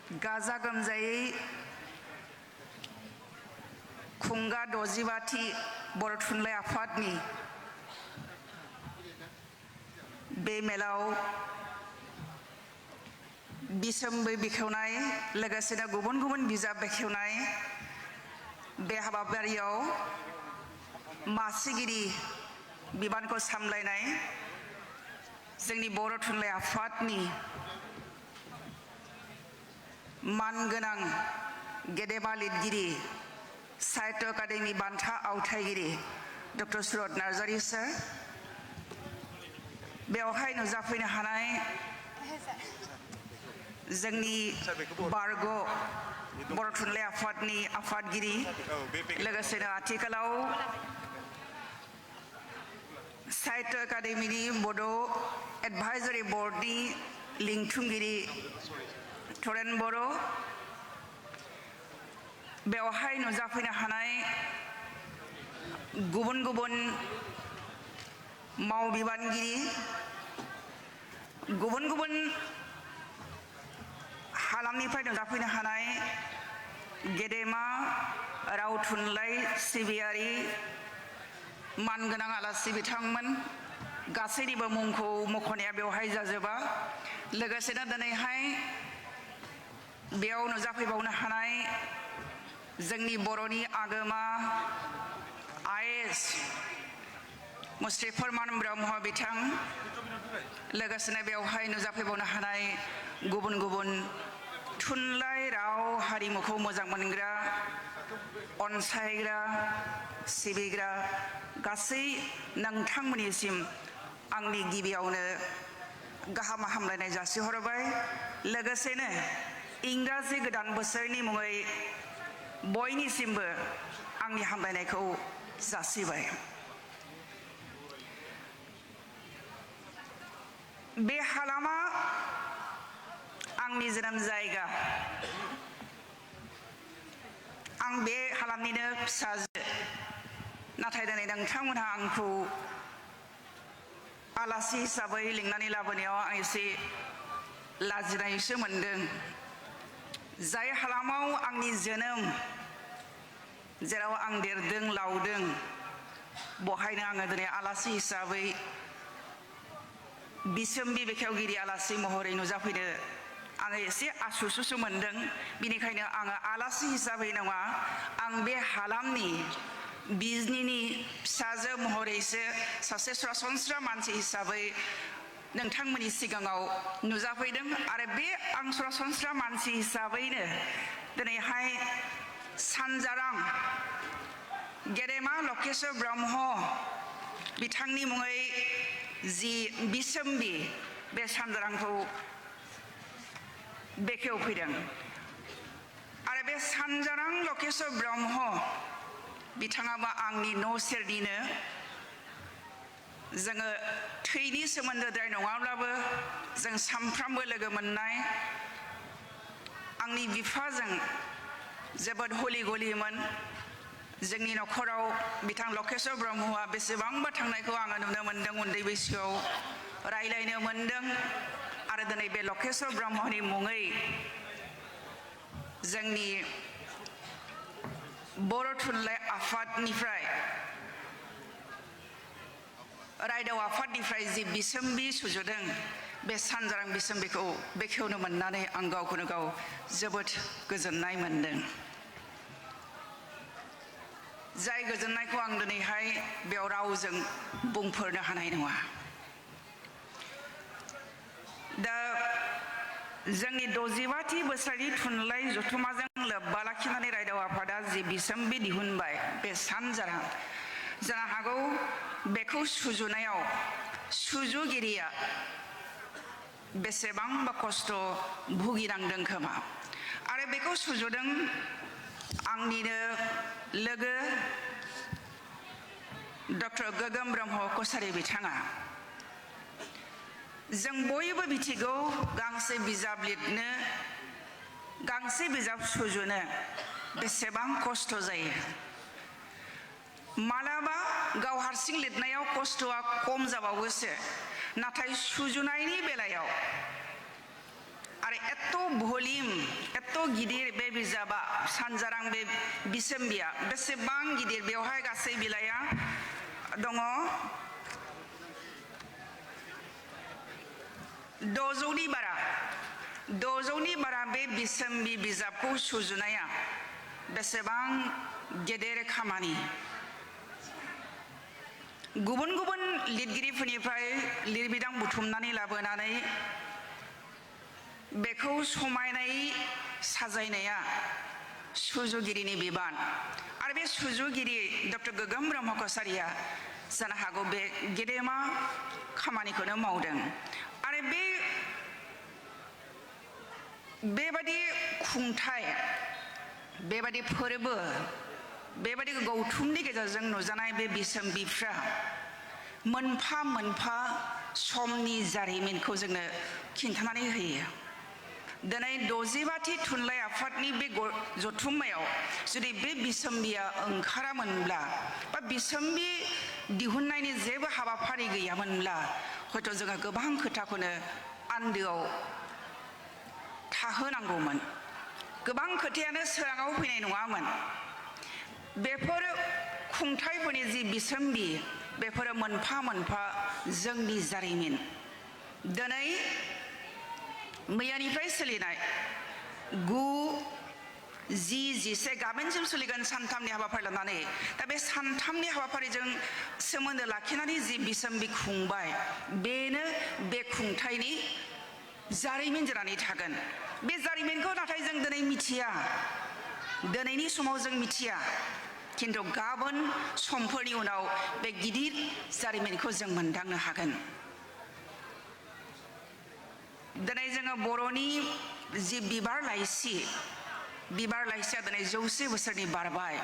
गाजा गोमजायै खुंगा 65थि बर' थुनलाइ आफादनि बे मेलाव बिसोम्बै बेखेवनाय लोगोसेनो गुबुन गुबुन बिजाब बेखेवनाय बे हाबाफारियाव मासिगिरि बिबानखौ सामलायनाय जोंनि बर' थुनलाइ आफादनि मानगोनां गेदेमा लिरगिरि साहित्य एकाडेमि बान्था आवथायगिरि डक्टर सुरत नार्जारी सार बेवहाय नुजाफैनो हानाय जोंनि बारग' बर' थुनलाइ आफादनि आफादगिरि लोगोसेनो आथिखालाव साहित्य एकाडेमिनि बड' एडभाइजरी बर्डनि लिंथुमगिरि थरेन बर' बेवहाय नुजाफैनो हानाय गुबुन गुबुन मावबिबानगिरि गुबुन गुबुन हालामनिफ्राय नुजाफैनो हानाय गेदेमा राव थुनलाइ सिबियारि मानगोनां आलासि बिथांमोन गासैनिबो मुंखौ मख'नाया बेवहाय जाजोबा लोगोसेनो दिनैहाय बेयाव नुजाफैबावनो हानाय जोंनि बर'नि आगोमा आइएएस मुस्रि फोरमान ब्रह्म बिथां लोगोसेनो बेवहाय नुजाफैबावनो हानाय गुबुन गुबुन थुनलाइ राव हारिमुखौ मोजां मोनग्रा अनसायग्रा सिबिग्रा गासै नोंथांमोननिसिम आंनि गिबियावनो गाहाम हामलायनाय जासिहरबाय लोगोसेनो इंराजि गोदान बोसोरनि मुङै बयनिसिमबो आंनि हामलायनायखौ जासिबाय बे हालामा आंनि जोनोम जायगा आं बे हालामनिनो फिसाजो नाथाय दिनै नोंथांमोनहा आंखौ आलासि हिसाबै लिंनानै लाबोनायाव आं एसे लाजिनायसो मोनदों जाय हालामाव आंनि जोनोम जेराव आं देरदों लावदों बहायनो आङो दिनै आलासि हिसाबै बिसोम्बि बेखेवगिरि आलासि महरै नुजाफैनो आङो एसे आसुसुसो मोनदों बिनिखायनो आङो आलासि हिसाबै नङा आं बे हालामनि बिजनिनि फिसाजो महरैसो सासे सरासनस्रा मानसि हिसाबै नोंथांमोननि सिगाङाव नुजाफैदों आरो बे आं सरासनस्रा मानसि हिसाबैनो दिनैहाय सानजारां गेदेमा लकेश्वर ब्रह्म बिथांनि मुङै जि बिसोम्बि बे सानजारांखौ बेखेवफैदों आरो बे सानजारां लकेश्वर ब्रह्म बिथाङाबो आंनि न' सेरनिनो जोङो थैनि सोमोन्दोद्राय नङाब्लाबो जों सानफ्रामबो लोगो मोननाय आंनि बिफाजों जोबोद हलि गलिमोन जोंनि न'खराव बिथां लकेश्वर ब्रह्मआ बेसेबांबा थांनायखौ आङो नुनो मोन्दों उन्दै बैसोआव रायलायनो मोन्दों आरो दिनै बे लकेश्वर ब्रह्मनि मुङै जोंनि बर' थुनलाइ आफादनिफ्राय रायदाव आफादनिफ्राय जि बिसोम्बि सुजुदों बे सानजारां बिसोम्बिखौ बेखेवनो मोननानै आं गावखौनो गाव जोबोद गोजोननाय मोनदों जाय गोजोननायखौ आं दिनैहाय बेयाव रावजों बुंफोरनो हानाय नङा दा जोंनि 65थि बोसोरारि थुनलाइ जथुमाजों लोब्बा लाखिनानै रायदाव आफादा जि बिसोम्बि दिहुनबाय बे सानजारां जानो हागौ बेखौ सुजुनायाव सुजुगिरिया बेसेबांबा खस्थ' भुगिनांदों खोमा आरो बेखौ सुजुदों आंनिनो लोगो डक्टर गोगोम ब्रह्म कसारी बिथाङा जों बयबो मिथिगौ गांसे बिजाब लिरनो गांसे बिजाब सुजुनो बेसेबां खस्थ' जायो मालाबा गाव हारसिं लिरनायाव खस्थ'आ खम जाबावोसो नाथाय सुजुनायनि बेलायाव आरो एत्त भलिउम एत्त गिदिर बे बिजाबा सानजारां बे बिसोम्बिया बेसेबां गिदिर बेवहाय गासै बिलाइया दङ 600नि बारा बे बिसोम्बि बिजाबखौ सुजुनाया बेसेबां गेदेर खामानि गुबुन गुबुन लिरगिरिफोरनिफ्राय लिरबिदां बुथुमनानै लाबोनानै बेखौ समायनायै साजायनाया सुजुगिरिनि बिबान आरो बे सुजुगिरि डक्टर गोगोम ब्रह्म कसारिया जानो हागौ बे गेदेमा खामानिखौनो मावदों आरो बेबादि खुंथाय बेबादि फोरबो बेबादि गौथुमनि गेजेरजों नुजानाय बे बिसोम्बिफ्रा मोनफा मोनफा समनि जारिमिनखौ जोंनो खिन्थानानै होयो दिनै 65थि थुनलाइ आफादनि बे जथुम्मायाव जुदि बे बिसोम्बिया ओंखारामोनब्ला बा बिसोम्बि दिहुननायनि जेबो हाबाफारि गैयामोनब्ला हयथ' जोङो गोबां खोथाखौनो आन्दोआव थाहोनांगौमोन गोबां खोथायानो सोराङाव फैनाय नङामोन बेफोर खुंथायफोरनि जि बिसोम्बि बेफोरो मोनफा मोनफा जोंनि जारिमिन दिनै मैयानिफ्राय सोलिनाय 9-10-11 गाबोनसिम सोलिगोन सानथामनि हाबाफारि लानानै दा बे सानथामनि हाबाफारिजों सोमोन्दो लाखिनानै जि बिसोम्बि खुंबाय बेनो बे खुंथायनि जारिमिन जानानै थागोन बे जारिमिनखौ नाथाय जों दिनै मिथिया दिनैनि समाव जों मिथिया किन्तु गाबोन समफोरनि उनाव बे गिदिर जारिमिनखौ जों मोनदांनो हागोन दिनै जोङो बर'नि जि बिबार लाइसिया दिनै 100 बोसोरनि बारबाय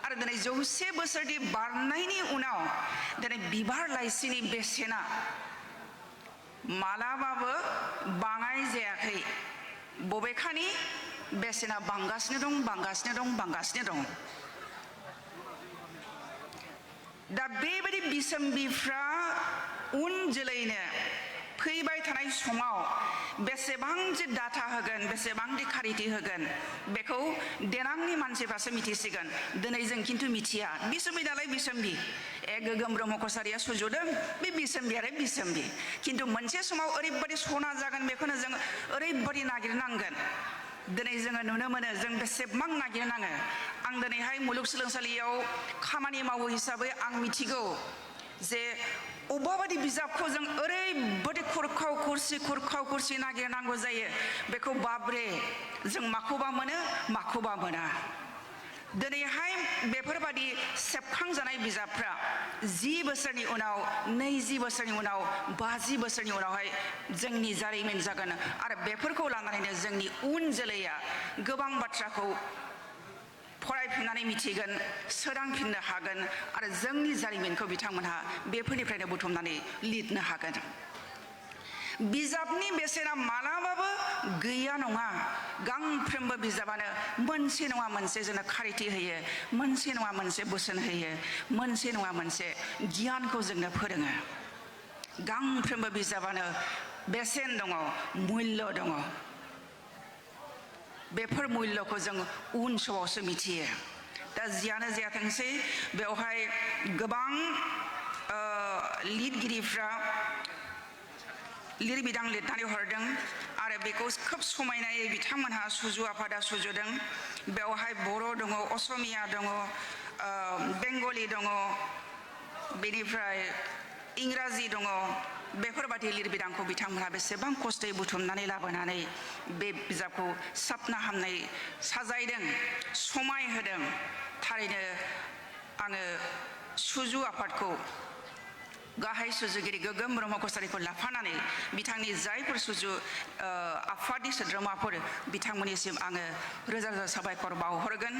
आरो दिनै 100 बोसोरनि बारनायनि उनाव दिनै बिबार लाइसिनि बेसेना मालाबाबो बाङाय जायाखै बबेखानि बेसेना बांगासिनो दं दा बेबायदि बिसोम्बिफ्रा उन जोलैनो फैबाय थानाय समाव बेसेबां जे डाटा होगोन बेसेबां जे खारिथि होगोन बेखौ देनांनि मानसिफ्रासो मिथिसिगोन दिनै जों खिन्थु मिथिया बिसोम्बि नालाय बिसोम्बि गोगोम ब्रह्म कसारिया सुजुदों बे बिसोम्बि आरो बिसोम्बि किन्तु मोनसे समाव ओरैबादि सना जागोन बेखौनो जों ओरैबादि नागिरनांगोन दिनै जोङो नुनो मोनो जों बेसेबां नागिरनाङो आं दिनैहाय मुलुगसोलोंसालियाव खामानि मावो हिसाबै आं मिथिगौ जे अबेबादि बिजाबखौ जों ओरैबादि खुरखाव खुरसि नागिरनांगौ जायो बेखौ बाब्रे जों माखौबा मोनो माखौबा मोना दिनैहाय बेफोरबादि सेबखांजानाय बिजाबफ्रा 10 बोसोरनि उनाव 20 बोसोरनि उनाव 50 बोसोरनि उनावहाय जोंनि जारिमिन जागोन आरो बेफोरखौ लानानैनो जोंनि उन जोलैया गोबां बाथ्राखौ फरायफिननानै मिथिगोन सोरांफिननो हागोन आरो जोंनि जारिमिनखौ बिथांमोनहा बेफोरनिफ्रायनो बुथुमनानै लिरनो हागोन बिजाबनि बेसेना मालाबाबो गैया नङा गांफ्रोमबो बिजाबानो मोनसे नङा मोनसे जोंनो खारिथि होयो मोनसे नङा मोनसे बोसोन होयो मोनसे नङा मोनसे गियानखौ जोंनो फोरोङो गांफ्रोमबो बिजाबानो बेसेन दङ मुल्य दङ बेफोर मुल्यखौ जों उन समावसो मिथियो दा जियानो जायाथोंसै बेवहाय गोबां लिरगिरिफ्रा लिरबिदां लिरनानै हरदों आरो बेखौ खोब समायनायै बिथांमोनहा सुजु आफादा सुजुदों बेवहाय बर' दङ असमिया दङ बेंगलि दङ बेनिफ्राय इंराजि दङ बेफोरबादि लिरबिदांखौ बिथांमोनहा बेसेबां खस्थयै बुथुमनानै लाबोनानै बे बिजाबखौ साबना हामनाय साजायदों समाय होदों थारैनो आङो सुजु आफादखौ गाहाय सुजुगिरि गोगोम ब्रह्म कसारिखौ लाफानानै बिथांनि जायफोर सुजु आफादनि सोद्रोमाफोर बिथांमोननिसिम आङो रोजा रोजा साबायखर बावहरगोन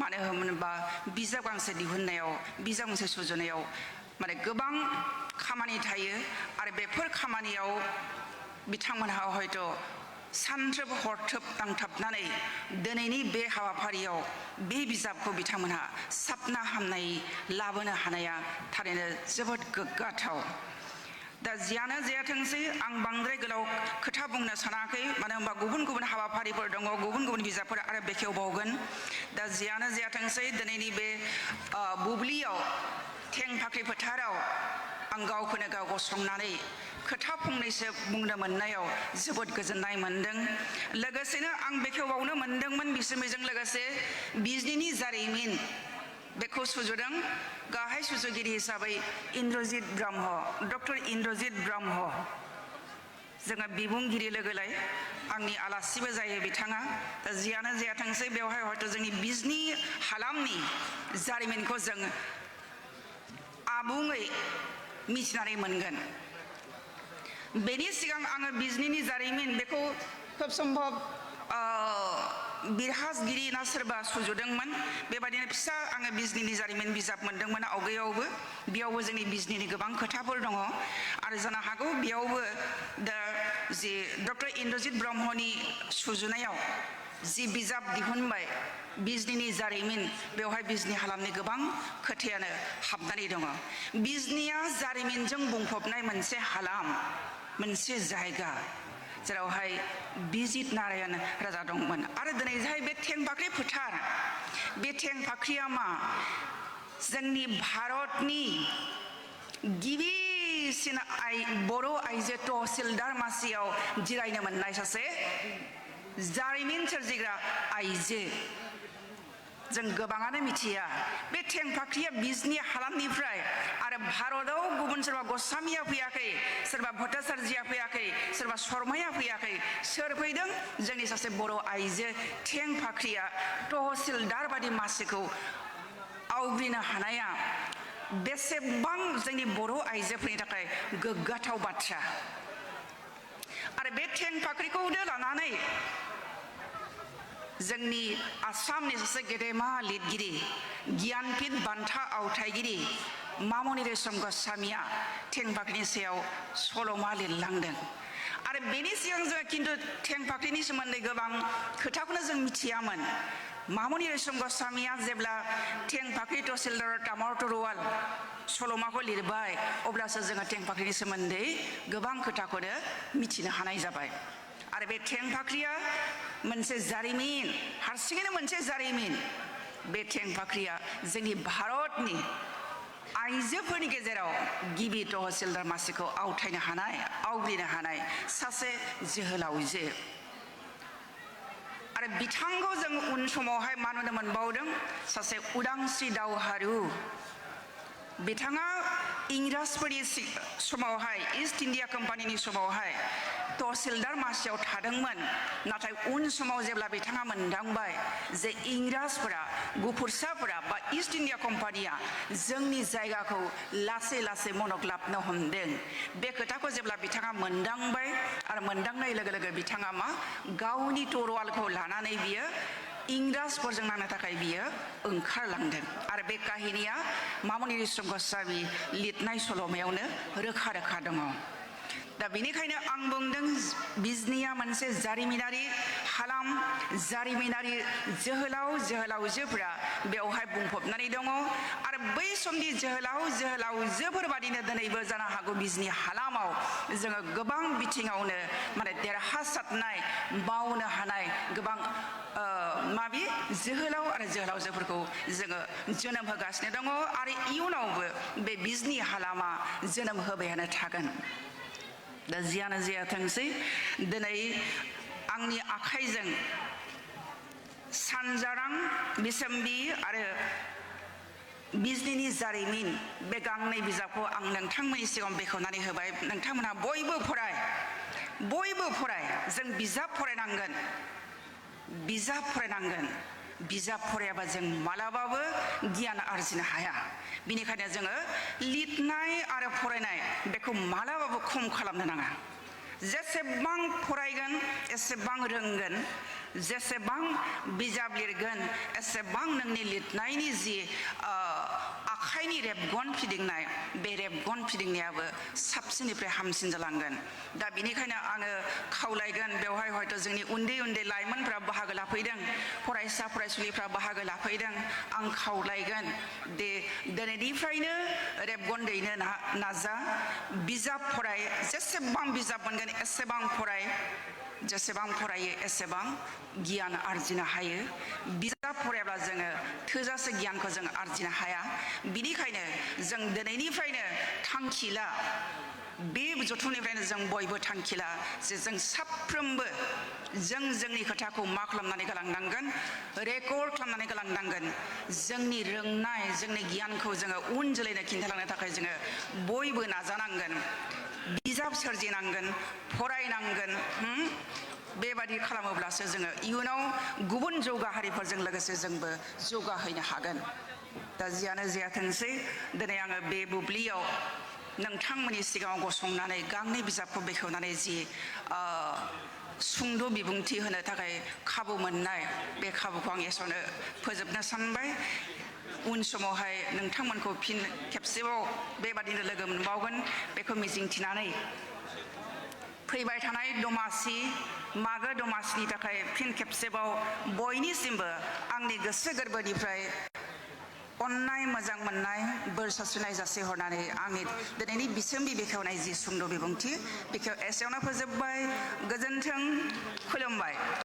मानो होनोबा बिजाब गांसे दिहुननायाव बिजाब गांसे सुजुनायाव माने गोबां खामानि थायो आरो बेफोर खामानियाव बिथांमोनहा हयथ' सानथ्रोब हरथोब नांथाबनानै दिनैनि बे हाबाफारियाव बे बिजाबखौ बिथांमोनहा साबना हामनाय लाबोनो हानाया थारैनो जोबोद गोग्गाथाव दा जियानो जायाथोंसै आं बांद्राय गोलाव खोथा बुंनो सानाखै मानो होनबा गुबुन गुबुन हाबाफारिफोर दङ गुबुन गुबुन बिजाबफोर आरो बेखेवबावगोन दा जियानो जायाथोंसै दिनैनि बे बुब्लियाव थेंफाख्रि फोथाराव आं गावखौनो गाव गसंनानै खोथा फंनैसो बुंनो मोननायाव जोबोद गोजोननाय मोनदों लोगोसेनो आं बेखेवबावनो मोनदोंमोन बिसोरजों लोगोसे बिजनिनि जारिमिन बेखौ सुजुदों गाहाय सुजुगिरि हिसाबै इन्द्रजित ब्रह्म डक्टर इन्द्रजित ब्रह्म जोङो बिबुंगिरि लोगोलाय आंनि आलासिबो जायो बिथाङा दा जियानो जायाथोंसै बेवहाय हयथ' जोंनि बिजनि हालामनि जारिमिनखौ जों आबुङै मिथिनानै मोनगोन बेनि सिगां आङो बिजनिनि जारिमिन बेखौ खोब सम्भब बिरहासगिरि ना सोरबा सुजुदोंमोन बेबायदिनो फिसा आङो बिजनिनि जारिमिन बिजाब मोनदोंमोन आवगायावबो बेयावबो जोंनि बिजनिनि गोबां खोथाफोर दङ आरो जानो हागौ बेयावबो दा जे डक्टर इन्द्रजित ब्रह्मनि सुजुनायाव जि बिजाब दिहुनबाय बिजनिनि जारिमिन बेवहाय बिजनि हालामनि गोबां खोथायानो हाबनानै दङ बिजनिया जारिमिनजों बुंफबनाय मोनसे हालाम मोनसे जायगा जेरावहाय बिजित नारायण राजा दंमोन आरो दिनै जाय बे थेंफाख्रि फोथार बे थेंफाख्रिया मा जोंनि भारतनि गिबिसिन बर' आइजो तहसिलदार मासियाव जिरायनो मोननाय सासे जारिमिन सोरजिग्रा आइजो जों गोबाङानो मिथिया बे थेंफाख्रिया बिजनि हालामनिफ्राय आरो भारताव गुबुन सोरबा गस्वामिया फैयाखै सोरबा भट्टाचार्यया फैयाखै सोरबा शर्माया फैयाखै सोर फैदों जोंनि सासे बर' आइजो थेंफाख्रिया तहसिलदार बादि मासिखौ आवग्रिनो हानाया बेसेबां जोंनि बर' आइजोफोरनि थाखाय गोग्गाथाव बाथ्रा आरो बे थेंफाख्रिखौ लानानै जोंनि आसामनि सासे गेदेमा लिरगिरि गियानपीठ बान्था आवथायगिरि मामनि रैसम गस्वामिया थेंफाख्रिनि सायाव सल'मा लिरलांदों आरो बेनि सिगां जों खिन्थु थेंफाख्रिनि सोमोन्दै गोबां खोथाखौनो जों मिथियामोन मामनि रैसम गस्वामिया जेब्ला थेंफाख्रि तहसिलदार तामर तरुवाल सल'माखौ लिरबाय अब्लासो जोङो थेंफाख्रिनि सोमोन्दै गोबां खोथाखौनो मिथिनो हानाय जाबाय आरो बे थेंफाख्रिया मोनसे जारिमिन हारसिङैनो मोनसे जारिमिन बे थेंफाख्रिया जोंनि भारतनि आइजोफोरनि गेजेराव गिबि तहसिलदार मासिखौ आवग्रिनो हानाय सासे जोहोलावजो आरो बिथांखौ जों उन समावहाय मा नुनो मोनबावदों सासे उदांस्रि दावहारु बिथाङा इंराजफोरनि समावहाय इस्ट इन्डिया कम्पानिनि समावहाय तहसिलदार मासियाव थादोंमोन नाथाय उन समाव जेब्ला बिथाङा मोनदांबाय जे इंराजफोरा गुफुरसाफोरा बा इस्ट इन्डिया कम्पानिया जोंनि जायगाखौ लासै लासै मनग्लाबनो हमदों बे खोथाखौ जेब्ला बिथाङा मोनदांबाय आरो मोनदांनाय लोगो लोगो बिथाङा मा गावनि तरुवालखौ लानानै बियो इंराजफोरजों नांनो थाखाय बियो ओंखारलांदों आरो बे काहिनिया मामनि रैसम गस्वामी लिरनाय सल'मायावनो रोखा रोखा दङ दा बेनिखायनो आं बुंदों बिजनिया मोनसे जारिमिनारि हालाम जारिमिनारि जोहोलावजोफोरा बेवहाय बुंफबनानै दङ आरो बै समनि जोहोलावजोफोर बादिनो दिनैबो जानो हागौ बिजनि हालामाव जोङो गोबां बिथिङावनो माने देरहासारनाय मावनो हानाय गोबां माबि जोहोलाव आरो जोहोलावजोफोरखौ जोङो जोनोम होगासिनो दङ आरो इयुनावबो बे बिजनि हालामा जोनोम होबायानो थागोन दा जियानो जायाथोंसै दिनै आंनि आखाइजों सानजारां बिसम्बि आरो बिजनिनि जारिमिन बे गांनै बिजाबखौ आं नोंथांमोननि सिगाङाव बेखेवनानै होबाय नोंथांमोनहा बयबो फराय जों बिजाब फरायनांगोन बिजाब फरायाबा जों मालाबाबो गियान आरजिनो हाया बिनिखायनो जोङो लिरनाय आरो फरायनाय बेखौ मालाबाबो खम खालामनो नाङा जेसेबां फरायगोन एसेबां रोंगोन जेसेबां बिजाब लिरगोन एसेबां नोंनि लिरनायनि जि आखाइनि रेबगन फिदिंनाय बे रेबगन फिदिंनायाबो साबसिननिफ्राय हामसिन जालांगोन दा बिनिखायनो आङो खावलायगोन बेवहाय हयथ' जोंनि उन्दै उन्दै लाइमोनफ्रा बाहागो लाफैदों फरायसा फरायसुलिफ्रा बाहागो लाफैदों आं खावलायगोन दे दिनैनिफ्रायनो रेबगन दैनो नाजा बिजाब फराय जेसेबां बिजाब मोनगोन एसेबां फराय जेसेबां फरायो एसेबां गियान आरजिनो हायो बिजाब फरायाब्ला जोङो थोजासे गियानखौ जों आरजिनो हाया बिनिखायनो जों दिनैनिफ्रायनो थांखि ला बे जथुमनिफ्रायनो जों बयबो थांखि ला जे जों साफ्रोमबो जोंनि खोथाखौ मा खालामनानै गालांनांगोन रेकर्ड खालामनानै गालांनांगोन जोंनि रोंनाय जोंनि गियानखौ जोङो उन जोलैनो खिन्थालांनो थाखाय जोङो बयबो नाजानांगोन बिजाब सोरजिनांगोन फरायनांगोन बेबादि खालामोब्लासो जोङो इयुनाव गुबुन जौगाहारिफोरजों लोगोसे जोंबो जौगाहैनो हागोन दा जियानो जायाथोंसै दिनै आङो बे बुब्लियाव नोंथांमोननि सिगाङाव गसंनानै गांनै बिजाबखौ बेखेवनानै जि सुंद' बिबुंथि होनो थाखाय खाबु मोननाय बे खाबुखौ आं एसेयावनो फोजोबनो सानबाय उन समावहाय नोंथांमोनखौ फिन खेबसेबाव बेबादिनो लोगो मोनबावगोन बेखौ मिजिंथिनानै फैबाय थानाय दमासि मागो दमासिनि थाखाय फिन खेबसेबाव बयनिसिमबो आंनि गोसो गोरबोनिफ्राय अननाय मोजां मोननाय बोर सारस्रिनाय जासिहरनानै आंनि दिनैनि बिसोम्बि बेखेवनाय जि सुंद' बिबुंथि बेखौ एसेयावनो फोजोबबाय गोजोन्थों खुलुमबाय